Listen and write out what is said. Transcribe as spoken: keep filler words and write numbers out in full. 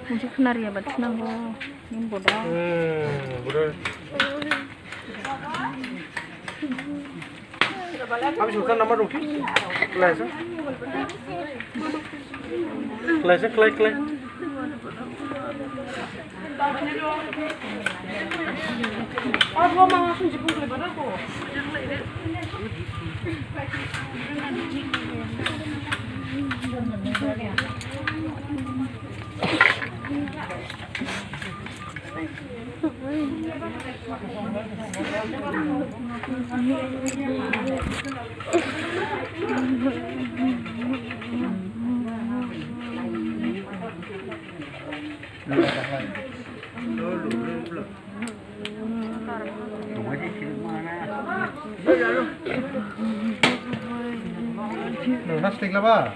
Musi khna riya ba thinang bo. Ning boda. Hmm, boda. Abi sultan nama dong ki? Khlai sa. Khlai sa, khlai, khlai. Nas tik laba.